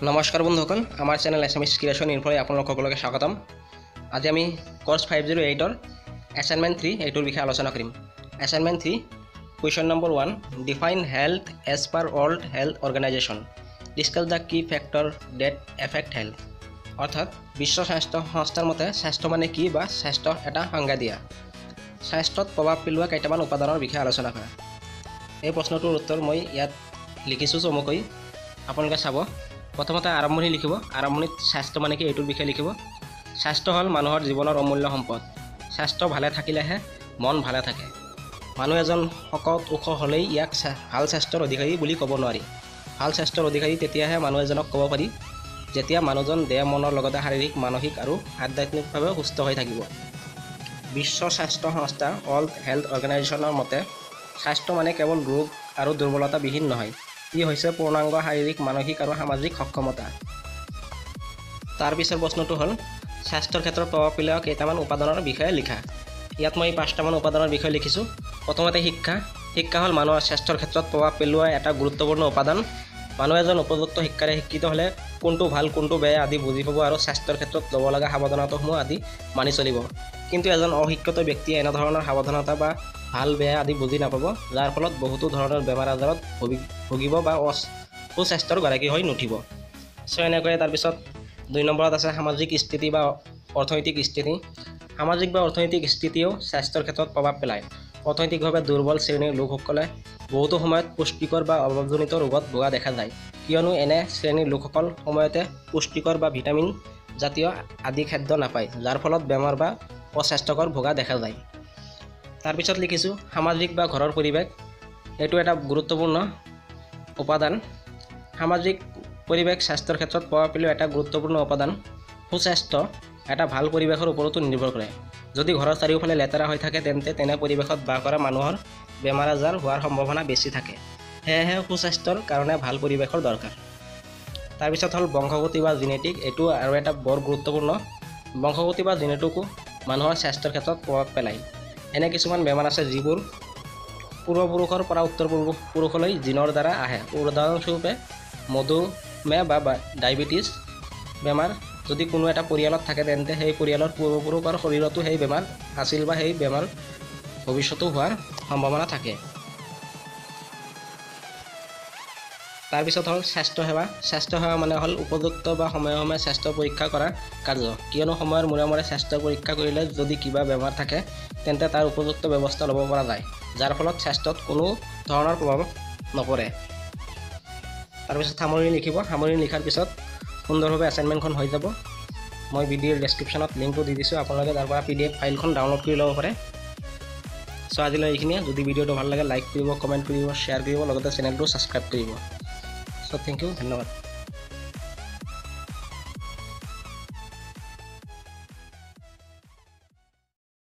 নমস্কাৰ বন্ধুসকল, আমাৰ চেনেল এছামিছ ক্ৰিয়েশ্যন ইনফ'লৈ আপোনালোক সকলোকে স্বাগতম। আজি আমি কৰ্চ 508ৰ এছাইনমেণ্ট 3 এইটোৰ বিষয়ে আলোচনা কৰিম। Assignment 3, question number 1, define health as per World Health Organization, discuss the key factor that affect health. অৰ্থাৎ বিশ্ব স্বাস্থ্য সংস্থাৰ মতে স্বাস্থ্য মানে কি বা স্বাস্থ্য এটা সংজ্ঞা দিয়া, স্বাস্থ্যত প্ৰভাৱ পেলোৱা কেইটামান উপাদানৰ বিষয়ে আলোচনা কৰা। এই প্ৰশ্নটোৰ উত্তৰ মই ইয়াত লিখিছোঁ চমুকৈ, আপোনালোকে চাব। প্ৰথমতে আৰম্ভণি লিখিব। আৰম্ভণিত স্বাস্থ্য মানে কি এইটোৰ বিষয়ে লিখিব। স্বাস্থ্য হ'ল মানুহৰ জীৱনৰ অমূল্য সম্পদ। স্বাস্থ্য ভালে থাকিলেহে মন ভালে থাকে। মানুহ এজন শকত ওখ হ'লেই ইয়াক ভাল স্বাস্থ্যৰ অধিকাৰী বুলি ক'ব নোৱাৰি। ভাল স্বাস্থ্যৰ অধিকাৰী তেতিয়াহে মানুহ এজনক ক'ব পাৰি যেতিয়া মানুহজন দেহ মনৰ লগতে শাৰীৰিক, মানসিক আৰু আধ্যাত্মিকভাৱে সুস্থ হৈ থাকিব। বিশ্ব স্বাস্থ্য সংস্থা ৱৰ্ল্ড হেল্থ অৰ্গেনাইজেশ্যনৰ মতে স্বাস্থ্য মানে কেৱল ৰোগ আৰু দুৰ্বলতাবিহীন নহয়, ই হৈছে পূৰ্ণাংগ শাৰীৰিক, মানসিক আৰু সামাজিক সক্ষমতা। তাৰ পিছৰ প্ৰশ্নটো হ'ল স্বাস্থ্যৰ ক্ষেত্ৰত প্ৰভাৱ পেলোৱা কেইটামান উপাদানৰ বিষয়ে লিখা। ইয়াত মই 5টামান উপাদানৰ বিষয়ে লিখিছোঁ। প্ৰথমতে শিক্ষা। শিক্ষা হ'ল মানুহৰ স্বাস্থ্যৰ ক্ষেত্ৰত প্ৰভাৱ পেলোৱা এটা গুৰুত্বপূৰ্ণ উপাদান। মানুহ এজন উপযুক্ত শিক্ষাৰে শিক্ষিত হ'লে কোনটো ভাল কোনটো বেয়া আদি বুজি পাব আৰু স্বাস্থ্যৰ ক্ষেত্ৰত ল'ব লগা সাৱধানতাসমূহ আদি মানি চলিব। কিন্তু এজন অশিক্ষিত ব্যক্তিয়ে এনেধৰণৰ সাৱধানতা বা ভাল বেয়া আদি বুজি নাপাব, যাৰ ফলত বহুতো ধৰণৰ বেমাৰ আজাৰত ভুগিব বা সুস্বাস্থ্যৰ গৰাকী হৈ নুঠিব। চ' এনেকৈয়ে তাৰপিছত 2 নম্বৰত আছে সামাজিক স্থিতি বা অৰ্থনৈতিক স্থিতি। সামাজিক বা অৰ্থনৈতিক স্থিতিয়েও স্বাস্থ্যৰ ক্ষেত্ৰত প্ৰভাৱ পেলায়। অৰ্থনৈতিকভাৱে দুৰ্বল শ্ৰেণীৰ লোকসকলে বহুতো সময়ত পুষ্টিকৰ বা অভাৱজনিত ৰোগত ভোগা দেখা যায়, কিয়নো এনে শ্ৰেণীৰ লোকসকল সময়তে পুষ্টিকৰ বা ভিটামিন জাতীয় আদি খাদ্য নাপায়, যাৰ ফলত বেমাৰ বা অস্বাস্থ্যকৰ ভোগা দেখা যায়। তাৰপিছত লিখিছোঁ সামাজিক বা ঘৰৰ পৰিৱেশ। এইটো এটা গুৰুত্বপূৰ্ণ উপাদান। সামাজিক পৰিৱেশ স্বাস্থ্যৰ ক্ষেত্ৰত প্ৰভাৱ পেলোৱা এটা গুৰুত্বপূৰ্ণ উপাদান। সুস্বাস্থ্য এটা ভাল পৰিৱেশৰ ওপৰতো নিৰ্ভৰ কৰে। যদি ঘৰৰ চাৰিওফালে লেতেৰা হৈ থাকে তেন্তে তেনে পৰিৱেশত বাস কৰা মানুহৰ বেমাৰ আজাৰ হোৱাৰ সম্ভাৱনা বেছি থাকে। সেয়েহে সুস্বাস্থ্যৰ কাৰণে ভাল পৰিৱেশৰ দৰকাৰ। তাৰপিছত হ'ল বংশগতি বা জেনেটিক। এইটো আৰু এটা বৰ গুৰুত্বপূৰ্ণ। বংশগতি বা জেনেটিকো মানুহৰ স্বাস্থ্যৰ ক্ষেত্ৰত প্ৰভাৱ পেলায়। এনে কিছুমান বেমাৰ আছে যিবোৰ পূৰ্বপুৰুষৰ পৰা উত্তৰ পুৰুষলৈ জিনৰ দ্বাৰা আহে। উদাহৰণস্বৰূপে মধুমেহ বা ডায়েবেটিছ বেমাৰ যদি কোনো এটা পৰিয়ালত থাকে তেন্তে সেই পৰিয়ালৰ পূৰ্বপুৰুষৰ শৰীৰতো সেই বেমাৰ আছিল বা সেই বেমাৰ ভৱিষ্যতো হোৱাৰ সম্ভাৱনা থাকে। তাৰপিছত হ'ল স্বাস্থ্যসেৱা। স্বাস্থ্যসেৱা মানে হ'ল উপযুক্ত বা সময়ে সময়ে স্বাস্থ্য পৰীক্ষা কৰা কাৰ্য। কিয়নো সময়ৰ মূৰে মূৰে স্বাস্থ্য পৰীক্ষা কৰিলে যদি কিবা বেমাৰ থাকে তেন্তে তাৰ উপযুক্ত ব্যৱস্থা ল'ব পৰা যায়, যাৰ ফলত স্বাস্থ্যত কোনো ধৰণৰ প্ৰভাৱ নপৰে। তাৰপিছত সামৰণি লিখিব। সামৰণি লিখাৰ পিছত সুন্দৰভাৱে এছাইনমেণ্টখন হৈ যাব। মই ভিডিঅ'ৰ ডেছক্ৰিপশ্যনত লিংকটো দি দিছোঁ, আপোনালোকে তাৰ পৰা PDF ফাইলখন ডাউনলোড কৰি ল'ব পাৰে। চ' আজিলৈ এইখিনিয়ে। যদি ভিডিঅ'টো ভাল লাগে লাইক কৰিব, কমেণ্ট কৰিব, শ্বেয়াৰ কৰিব, লগতে চেনেলটো ছাবস্ক্ৰাইব কৰিব। চ' thank U, ধন্যবাদ।